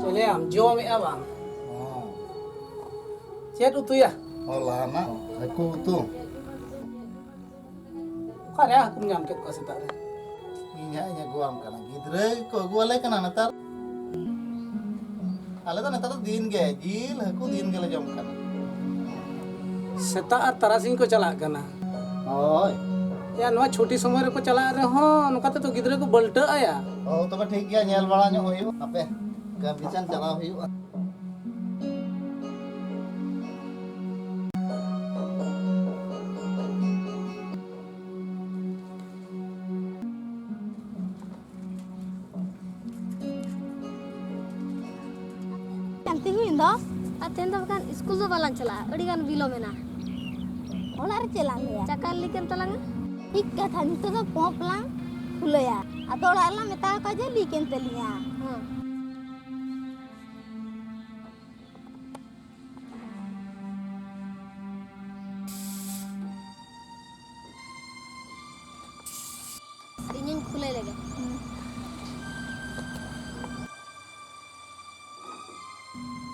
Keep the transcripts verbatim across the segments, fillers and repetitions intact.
ᱪᱮᱞᱮᱭᱟᱢ ᱡᱚᱢᱮᱜᱼᱟ ᱵᱟᱝ? ᱦᱚᱸ᱾ ᱪᱮᱫ ᱩᱛᱩᱭᱟ? ᱦᱚᱞᱟᱱᱟᱜ ᱦᱟᱹᱠᱩ ᱩᱛᱩ᱾ ᱚᱠᱟᱨᱮ ᱦᱟᱹᱠᱩᱢ ᱧᱟᱢ ᱠᱮᱫ ᱠᱚᱣᱟ ᱥᱮᱛᱟᱜ ᱨᱮ? ᱤᱧ ᱦᱟᱸᱜ ᱤᱧ ᱟᱹᱜᱩᱣᱟᱢ ᱠᱟᱱᱟ, ᱜᱤᱫᱽᱨᱟᱹ ᱜᱮᱠᱚ ᱟᱹᱜᱩᱣᱟᱞᱮ ᱠᱟᱱᱟ ᱱᱮᱛᱟᱨ᱾ ᱟᱞᱮ ᱫᱚ ᱱᱮᱛᱟᱨ ᱫᱚ ᱫᱤᱱ ᱜᱮ ᱡᱤᱞ ᱦᱟᱹᱠᱩ ᱫᱤᱱ ᱜᱮᱞᱮ ᱡᱚᱢ ᱠᱟᱱᱟ᱾ ᱥᱮᱛᱟᱜ ᱟᱨ ᱛᱟᱨᱟᱥᱤᱧ ᱠᱚ ᱪᱟᱞᱟᱜ ᱠᱟᱱᱟ᱾ ᱦᱳᱭ᱾ ᱭᱟ, ᱱᱚᱣᱟ ᱪᱷᱩᱴᱤ ᱥᱚᱢᱚᱭ ᱨᱮᱠᱚ ᱪᱟᱞᱟᱜ ᱨᱮᱦᱚᱸ ᱱᱚᱝᱠᱟ ᱛᱮᱫᱚ ᱜᱤᱫᱽᱨᱟᱹ ᱠᱚ ᱵᱟᱹᱞᱴᱟᱹᱜᱼᱟ ᱭᱟ᱾ ᱦᱳ, ᱛᱚᱵᱮ ᱴᱷᱤᱠ ᱜᱮᱭᱟ, ᱧᱮᱞ ᱵᱟᱲᱟ ᱧᱚᱜ ᱦᱩᱭᱩᱜᱼᱟ᱾ ᱦᱟᱯᱮ, ᱜᱟᱱ ᱵᱤᱪᱟᱱ ᱪᱟᱞᱟᱣ ᱦᱩᱭᱩᱜᱼᱟ᱾ ᱛᱮᱦᱮᱧ ᱫᱚ? ᱟᱨ ᱛᱮᱦᱮᱧ ᱫᱚ ᱵᱟᱠᱷᱟᱱ ᱤᱥᱠᱩᱞ ᱫᱚ ᱵᱟᱞᱟᱝ ᱪᱟᱞᱟᱜᱼᱟ, ᱟᱹᱰᱤ ᱜᱟᱱ ᱵᱤᱞᱚᱢ ᱮᱱᱟ᱾ ᱚᱲᱟᱜ ᱨᱮ ᱪᱮᱫ ᱞᱟᱝ ᱞᱟᱹᱭᱟ? ᱪᱟᱠᱟ ᱞᱤᱠ ᱮᱱ ᱛᱟᱞᱟᱝᱟ᱾ ᱴᱷᱤᱠ ᱠᱟᱛᱷᱟ, ᱱᱤᱛᱚᱜ ᱫᱚ ᱯᱚᱯ ᱞᱟᱝ ᱠᱷᱩᱞᱟᱹᱭᱟ᱾ ᱟᱫᱚ ᱚᱲᱟᱜ ᱨᱮᱞᱟᱝ ᱢᱮᱛᱟ ᱠᱚᱣᱟ ᱡᱮ ᱞᱤᱠ ᱮᱱ ᱛᱟᱹᱞᱤᱧᱟ᱾ ᱦᱮᱸ᱾ ᱟᱨ ᱤᱧᱤᱧ ᱠᱷᱩᱞᱟᱹᱭ ᱞᱮᱜᱮ᱾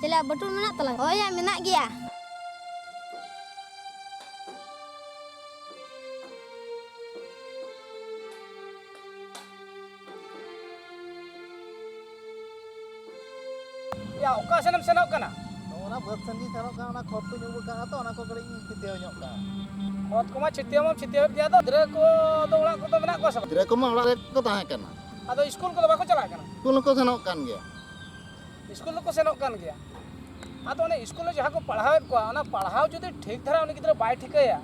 ᱪᱮᱞᱮ, ᱵᱟᱹᱴᱩᱞ ᱢᱮᱱᱟᱜ ᱛᱟᱞᱟᱝᱟ? ᱦᱳᱭ ᱭᱟ, ᱢᱮᱱᱟᱜ ᱜᱮᱭᱟ᱾ ᱭᱟ, ᱚᱠᱟ ᱥᱮᱱ ᱮᱢ ᱥᱮᱱᱚᱜ ᱠᱟᱱᱟ? ᱱᱚᱜᱼᱚ ᱱᱟ ᱵᱟᱹᱫᱽ ᱥᱮᱱ ᱜᱤᱧ ᱥᱮᱱᱚᱜ ᱠᱟᱱᱟ, ᱚᱱᱟ ᱠᱷᱚᱛ ᱠᱚᱧ ᱩᱵ ᱟᱠᱟᱫᱼᱟ ᱛᱚ, ᱚᱱᱟ ᱠᱚ ᱠᱟᱹᱴᱤᱡ ᱤᱧ ᱪᱷᱤᱴᱭᱟᱹᱣ ᱧᱚᱜ ᱠᱟᱜᱼᱟ᱾ ᱠᱷᱚᱛ ᱠᱚᱢᱟ ᱪᱷᱤᱴᱭᱟᱹᱣ ᱢᱟᱢ ᱪᱷᱤᱴᱭᱟᱹᱣᱮᱫ ᱜᱮᱭᱟ, ᱟᱫᱚ ᱜᱤᱫᱽᱨᱟᱹ ᱠᱚ ᱫᱚ ᱚᱲᱟᱜ ᱠᱚᱨᱮ ᱫᱚ ᱢᱮᱱᱟᱜ ᱠᱚᱣᱟ ᱥᱮ ᱵᱟᱝ? ᱜᱤᱫᱽᱨᱟᱹ ᱠᱚᱢᱟ ᱚᱲᱟᱜ ᱨᱮᱠᱚ ᱛᱟᱦᱮᱸ ᱠᱟᱱᱟ᱾ ᱟᱫᱚ ᱤᱥᱠᱩᱞ ᱠᱚᱫᱚ ᱵᱟᱠᱚ ᱪᱟᱞᱟᱜ ᱠᱟᱱᱟ? ᱤᱥᱠᱩᱞ ᱦᱚᱸᱠᱚ ᱥᱮᱱᱚᱜ ᱠᱟᱱ ᱜᱮᱭᱟ᱾ ᱤᱥᱠᱩᱞ ᱫᱚᱠᱚ ᱥᱮᱱᱚᱜ ᱠᱟᱱ ᱜᱮᱭᱟ᱾ ᱟᱫᱚ ᱚᱱᱮ ᱤᱥᱠᱩᱞ ᱨᱮ ᱡᱟᱦᱟᱸ ᱠᱚ ᱯᱟᱲᱦᱟᱣᱮᱫ ᱠᱚᱣᱟ, ᱚᱱᱟ ᱯᱟᱲᱦᱟᱣ ᱡᱩᱫᱤ ᱴᱷᱤᱠ ᱫᱷᱟᱨᱟ ᱩᱱᱤ ᱜᱤᱫᱽᱨᱟᱹ ᱵᱟᱭ ᱴᱷᱤᱠᱟᱹᱭᱟ,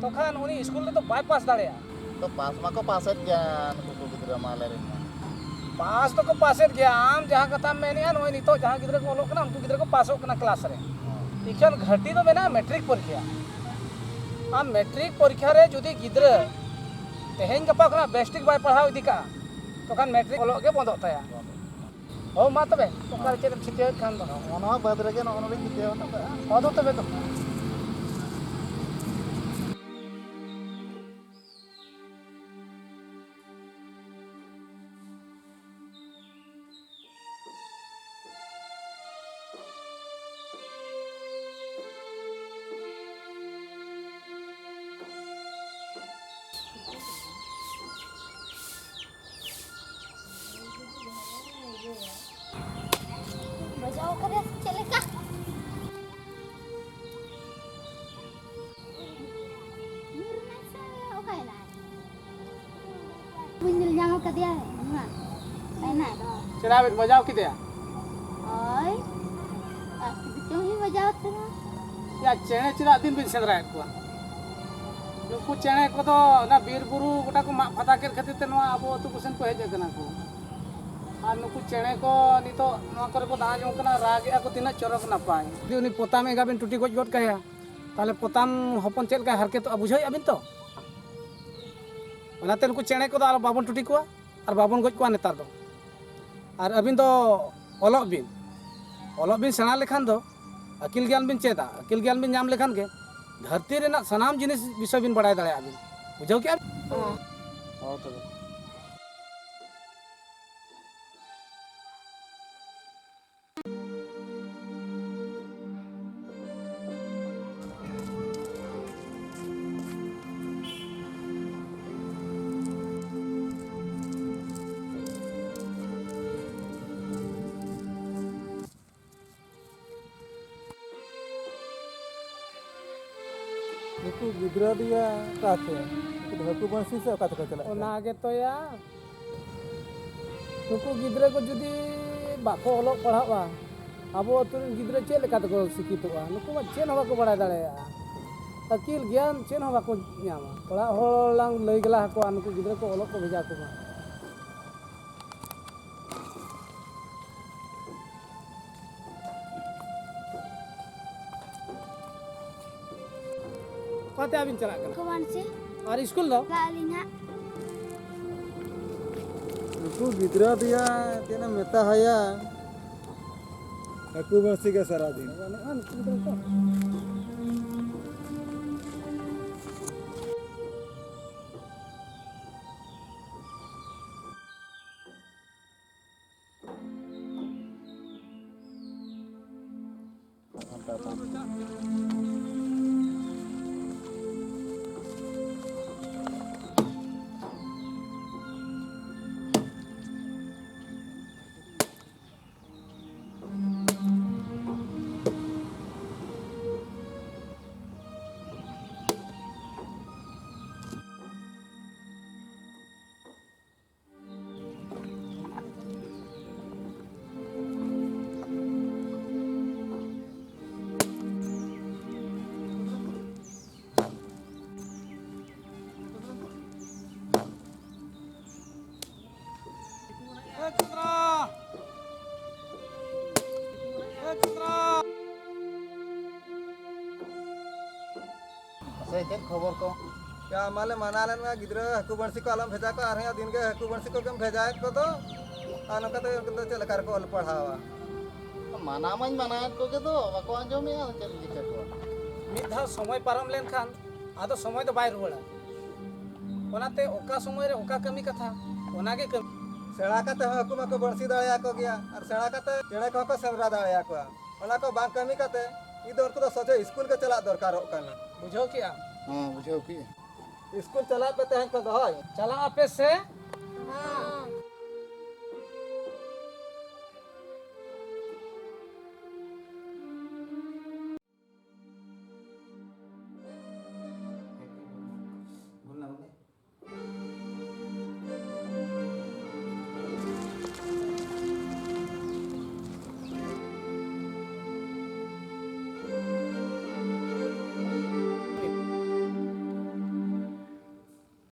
ᱛᱚᱠᱷᱟᱱ ᱩᱱᱤ ᱤᱥᱠᱩᱞ ᱨᱮᱫᱚ ᱵᱟᱭ ᱯᱟᱥ ᱫᱟᱲᱮᱭᱟᱜᱼᱟ᱾ ᱛᱚ ᱯᱟᱥ ᱢᱟᱠᱚ ᱯᱟᱥᱮᱫ ᱜᱮᱭᱟ ᱱᱩᱠᱩ ᱠᱚ ᱜᱤᱫᱽᱨᱟᱹ ᱢᱟ ᱟᱞᱮ ᱨᱮᱱ ᱢᱟ᱾ ᱯᱟᱥ ᱫᱚᱠᱚ ᱯᱟᱥᱮᱫ ᱜᱮᱭᱟ, ᱟᱢ ᱡᱟᱦᱟᱸ ᱠᱟᱛᱷᱟᱢ ᱢᱮᱱᱮᱜᱼᱟ, ᱱᱚᱜᱼᱚᱭ ᱱᱤᱛᱚᱜ ᱡᱟᱦᱟᱸ ᱜᱤᱫᱽᱨᱟᱹ ᱠᱚ ᱚᱞᱚᱜ ᱠᱟᱱᱟ, ᱩᱱᱠᱩ ᱜᱤᱫᱽᱨᱟᱹ ᱠᱚ ᱯᱟᱥᱚᱜ ᱠᱟᱱᱟ ᱠᱞᱟᱥ ᱨᱮ᱾ ᱦᱚᱸ᱾ ᱮᱠᱷᱟᱱ ᱜᱷᱟᱹᱴᱤ ᱫᱚ ᱢᱮᱱᱟᱜᱼᱟ ᱢᱮᱴᱨᱤᱠ ᱯᱚᱨᱤᱠᱷᱟ᱾ ᱟᱢ ᱢᱮᱴᱨᱤᱠ ᱯᱚᱨᱤᱠᱷᱟ ᱨᱮ ᱡᱩᱫᱤ ᱜᱤᱫᱽᱨᱟᱹ ᱛᱮᱦᱮᱧ ᱜᱟᱯᱟ ᱠᱷᱚᱱᱟᱜ ᱵᱮᱥᱴᱷᱤᱠ ᱵᱟᱭ ᱯᱟᱲᱦᱟᱣ ᱤᱫᱤ ᱠᱟᱜᱼᱟ, ᱛᱚᱠᱷᱟᱱ ᱢᱮᱴᱨᱤᱠ ᱚᱞᱚᱜ ᱜᱮ ᱵᱚᱱᱫᱚᱜ ᱛᱟᱭᱟ᱾ ᱦᱳ, ᱢᱟ ᱛᱚᱵᱮ, ᱚᱠᱟᱨᱮ ᱪᱮᱫ ᱮᱢ ᱪᱷᱤᱴᱭᱟᱹᱣᱮᱫ ᱠᱷᱟᱱ ᱫᱚ? ᱱᱚᱜᱼᱚ ᱱᱚᱣᱟ ᱵᱟᱹᱫᱽ ᱨᱮᱜᱮ ᱱᱚᱜᱼᱚ ᱱᱚᱰᱮᱧ ᱪᱷᱤᱴᱭᱟᱹᱣ ᱦᱚᱴᱚ ᱠᱟᱜᱼᱟ᱾ ᱦᱚᱸ, ᱫᱩ ᱛᱚᱵᱮ ᱫᱚ᱾ ᱵᱟᱹᱧ ᱧᱮᱞ ᱧᱟᱢ ᱟᱠᱟᱫᱮᱭᱟ ᱱᱚᱣᱟ ᱯᱟᱭᱱᱟ ᱫᱚ᱾ ᱪᱮᱫᱟᱜ ᱵᱤᱱ ᱵᱟᱡᱟᱣ ᱠᱮᱫᱮᱭᱟ? ᱦᱳᱭ, ᱟᱨ ᱪᱤᱞᱤ ᱪᱚᱝ ᱤᱧ ᱵᱟᱡᱟᱣ ᱠᱮᱫᱮᱭᱟ᱾ ᱭᱟ, ᱪᱮᱬᱮ ᱪᱮᱫᱟᱜ ᱫᱤᱱ ᱵᱤᱱ ᱥᱮᱸᱫᱽᱨᱟᱭᱮᱫ ᱠᱚᱣᱟ? ᱱᱩᱠᱩ ᱪᱮᱬᱮ ᱠᱚᱫᱚ ᱚᱱᱟ ᱵᱤᱨ ᱵᱩᱨᱩ ᱜᱚᱴᱟ ᱠᱚ ᱢᱟᱜ ᱯᱷᱟᱫᱟ ᱠᱮᱫ ᱠᱷᱟᱹᱛᱤᱨ ᱛᱮ ᱱᱚᱣᱟ ᱟᱵᱚ ᱟᱹᱛᱩ ᱠᱚ ᱥᱮᱱ ᱠᱚ ᱦᱮᱡ ᱟᱠᱟᱱᱟ ᱠᱚ᱾ ᱟᱨ ᱱᱩᱠᱩ ᱪᱮᱬᱮ ᱠᱚ ᱱᱤᱛᱚᱜ ᱱᱚᱣᱟ ᱠᱚᱨᱮ ᱠᱚ ᱫᱟᱬᱟ ᱡᱚᱝ ᱠᱟᱱᱟ, ᱨᱟᱜ ᱮᱜᱼᱟ ᱠᱚ, ᱛᱤᱱᱟᱹᱜ ᱪᱚᱨᱚᱠ ᱱᱟᱯᱟᱭ᱾ ᱡᱩᱫᱤ ᱩᱱᱤ ᱯᱚᱛᱟᱢ ᱮᱸᱜᱟ ᱵᱤᱱ ᱴᱩᱴᱤ ᱜᱚᱡ ᱜᱚᱫ ᱠᱟᱭᱟ, ᱛᱟᱦᱚᱞᱮ ᱯᱚᱛᱟᱢ ᱦᱚᱯᱚᱱ ᱪᱮᱫ ᱞᱮᱠᱟᱭ ᱦᱟᱨᱠᱮᱛᱚᱜᱼᱟ, ᱵᱩᱡᱷᱟᱹᱣᱮᱫᱼᱟ ᱵᱤᱱ ᱛᱚ? ᱚᱱᱟᱛᱮ ᱱᱩᱠᱩ ᱪᱮᱬᱮ ᱠᱚᱫᱚ ᱟᱞᱚ ᱵᱟᱵᱚᱱ ᱴᱩᱴᱤ ᱠᱚᱣᱟ ᱟᱨ ᱵᱟᱵᱚᱱ ᱜᱚᱡ ᱠᱚᱣᱟ ᱱᱮᱛᱟᱨ ᱫᱚ᱾ ᱟᱨ ᱟᱹᱵᱤᱱ ᱫᱚ ᱚᱞᱚᱜ ᱵᱤᱱ, ᱚᱞᱚᱜ ᱵᱤᱱ ᱥᱮᱬᱟ ᱞᱮᱠᱷᱟᱱ ᱫᱚ ᱟᱹᱠᱤᱞ ᱜᱮᱭᱟᱱ ᱵᱤᱱ ᱪᱮᱫᱟ, ᱟᱹᱠᱤᱞ ᱜᱮᱭᱟᱱ ᱵᱤᱱ ᱧᱟᱢ ᱞᱮᱠᱷᱟᱱ ᱜᱮ ᱫᱷᱟᱹᱨᱛᱤ ᱨᱮᱱᱟᱜ ᱥᱟᱱᱟᱢ ᱡᱤᱱᱤᱥ ᱵᱤᱥᱚᱭ ᱵᱤᱱ ᱵᱟᱲᱟᱭ ᱫᱟᱲᱮᱭᱟᱜᱼᱟ ᱵᱤᱱ᱾ ᱵᱩᱡᱷᱟᱹᱣ ᱠᱮᱜᱼᱟ ᱵᱤᱱ? ᱦᱚᱸ᱾ ᱦᱚᱸ ᱛᱚᱵᱮ᱾ ᱱᱩᱠᱩ ᱜᱤᱫᱽᱨᱟᱹ ᱫᱚᱭᱟ ᱚᱠᱟᱛᱮ? ᱱᱩᱠᱩ ᱫᱚ ᱦᱟᱹᱠᱩ ᱵᱟᱹᱬᱥᱤ ᱥᱮ ᱚᱠᱟ ᱛᱮᱠᱚ ᱪᱟᱞᱟᱜ ᱠᱟᱱᱟ? ᱚᱱᱟ ᱜᱮᱛᱚᱭᱟ᱾ ᱱᱩᱠᱩ ᱜᱤᱫᱽᱨᱟᱹ ᱠᱚ ᱡᱩᱫᱤ ᱵᱟᱠᱚ ᱚᱞᱚᱜ ᱯᱟᱲᱦᱟᱜᱼᱟ, ᱟᱵᱚ ᱟᱹᱛᱩ ᱨᱮᱱ ᱜᱤᱫᱽᱨᱟᱹ ᱪᱮᱫ ᱞᱮᱠᱟ ᱛᱮᱠᱚ ᱥᱤᱠᱠᱷᱤᱛᱚᱜᱼᱟ? ᱱᱩᱠᱩ ᱢᱟ ᱪᱮᱫ ᱦᱚᱸ ᱵᱟᱠᱚ ᱵᱟᱲᱟᱭ ᱫᱟᱲᱮᱭᱟᱜᱼᱟ, ᱟᱹᱠᱤᱞ ᱜᱮᱭᱟᱱ ᱪᱮᱫ ᱦᱚᱸ ᱵᱟᱠᱚ ᱧᱟᱢᱟ᱾ ᱚᱲᱟᱜ ᱦᱚᱲ ᱞᱟᱝ ᱞᱟᱹᱭ ᱜᱮᱞᱟ ᱟᱠᱚᱣᱟ, ᱱᱩᱠᱩ ᱜᱤᱫᱽᱨᱟᱹ ᱠᱚ ᱚᱞᱚᱜ ᱠᱚ ᱵᱷᱮᱡᱟ ᱠᱚᱢᱟ᱾ ᱚᱠᱟᱛᱮ ᱟᱹᱵᱤᱱ ᱪᱟᱞᱟᱜ ᱠᱟᱱᱟ? ᱠᱚᱢᱟᱱ ᱥᱮ᱾ ᱟᱨ ᱥᱠᱩᱞ ᱫᱚ? ᱪᱟᱞᱟᱜ ᱟᱹᱞᱤᱧ ᱦᱟᱸᱜ᱾ ᱱᱩᱠᱩ ᱜᱤᱫᱽᱨᱟᱹ ᱫᱚᱭᱟ ᱪᱮᱫ ᱮᱢ ᱢᱮᱛᱟ ᱦᱟᱭᱟ? ᱦᱟᱹᱠᱩ ᱵᱟᱹᱬᱥᱤ ᱜᱮ ᱥᱟᱨᱟ ᱫᱤᱱ᱾ ᱪᱮᱫ ᱠᱷᱚᱵᱚᱨ ᱠᱚ? ᱭᱟ, ᱢᱟᱞᱮ ᱢᱟᱱᱟ ᱞᱮᱱ ᱢᱟ ᱜᱤᱫᱽᱨᱟᱹ ᱦᱟᱹᱠᱩ ᱵᱟᱹᱲᱥᱤ ᱠᱚ ᱟᱞᱚᱢ ᱵᱷᱮᱡᱟ ᱠᱚᱣᱟ, ᱟᱨᱦᱚᱸ ᱫᱤᱱ ᱜᱮ ᱦᱟᱹᱠᱩ ᱵᱟᱹᱲᱥᱤ ᱠᱚᱜᱮᱢ ᱵᱷᱮᱡᱟᱭᱮᱫ ᱠᱚᱫᱚ᱾ ᱟᱨ ᱱᱚᱝᱠᱟ ᱛᱮ ᱩᱱᱠᱩ ᱫᱚ ᱪᱮᱫ ᱞᱮᱠᱟ ᱨᱮᱠᱚ ᱚᱞ ᱯᱟᱲᱦᱟᱣᱟ? ᱢᱟᱱᱟ ᱢᱟᱧ ᱢᱟᱱᱟᱭᱮᱫ ᱠᱚᱜᱮ ᱫᱚ, ᱵᱟᱠᱚ ᱟᱸᱡᱚᱢᱮᱜᱼᱟ, ᱪᱮᱫ ᱮᱢ ᱪᱤᱠᱟᱹ ᱠᱚᱣᱟ? ᱢᱤᱫ ᱫᱷᱟᱣ ᱥᱚᱢᱚᱭ ᱯᱟᱨᱚᱢ ᱞᱮᱱᱠᱷᱟᱱ ᱟᱫᱚ ᱥᱚᱢᱚᱭ ᱫᱚ ᱵᱟᱭ ᱨᱩᱣᱟᱹᱲᱟ᱾ ᱚᱱᱟᱛᱮ ᱚᱠᱟ ᱥᱚᱢᱚᱭ ᱨᱮ ᱚᱠᱟ ᱠᱟᱹᱢᱤ ᱠᱟᱛᱷᱟ, ᱚᱱᱟᱜᱮ ᱠᱟᱹᱢᱤ᱾ ᱥᱮᱬᱟ ᱠᱟᱛᱮ ᱦᱚᱸ ᱦᱟᱹᱠᱩ ᱢᱟᱠᱚ ᱵᱟᱹᱲᱥᱤ ᱫᱟᱲᱮᱭᱟᱠᱚ ᱜᱮᱭᱟ, ᱟᱨ ᱥᱮᱬᱟ ᱠᱟᱛᱮ ᱪᱮᱬᱮ ᱠᱚᱦᱚᱸ ᱠᱚ ᱥᱮᱸᱫᱽᱨᱟ ᱫᱟᱲᱮᱭᱟᱠᱚᱣᱟ᱾ ᱚᱱᱟ ᱠᱚ ᱵᱟᱝ ᱠᱟᱹᱢᱤ ᱠᱟᱛᱮ ᱤᱧ ᱫᱚ ᱩᱱᱠᱩ ᱫᱚ ᱥᱚᱡᱷᱮ ᱥᱠᱩᱞ ᱜᱮ ᱪᱟᱞᱟᱜ ᱫᱚᱨᱠᱟᱨᱚᱜ ᱠᱟᱱᱟ᱾ ᱵᱩᱡᱷᱟᱹᱣ ᱠᱮᱜᱼᱟ? ᱦᱮᱸ, ᱵᱩᱡᱷᱟᱹᱣ ᱠᱮᱜᱼᱟ᱾ ᱥᱠᱩᱞ ᱪᱟᱞᱟᱜ ᱯᱮ ᱛᱮᱦᱮᱧ ᱠᱷᱚᱱ ᱫᱚ, ᱦᱳᱭ᱾ ᱪᱟᱞᱟᱜ ᱟᱯᱮ ᱥᱮ?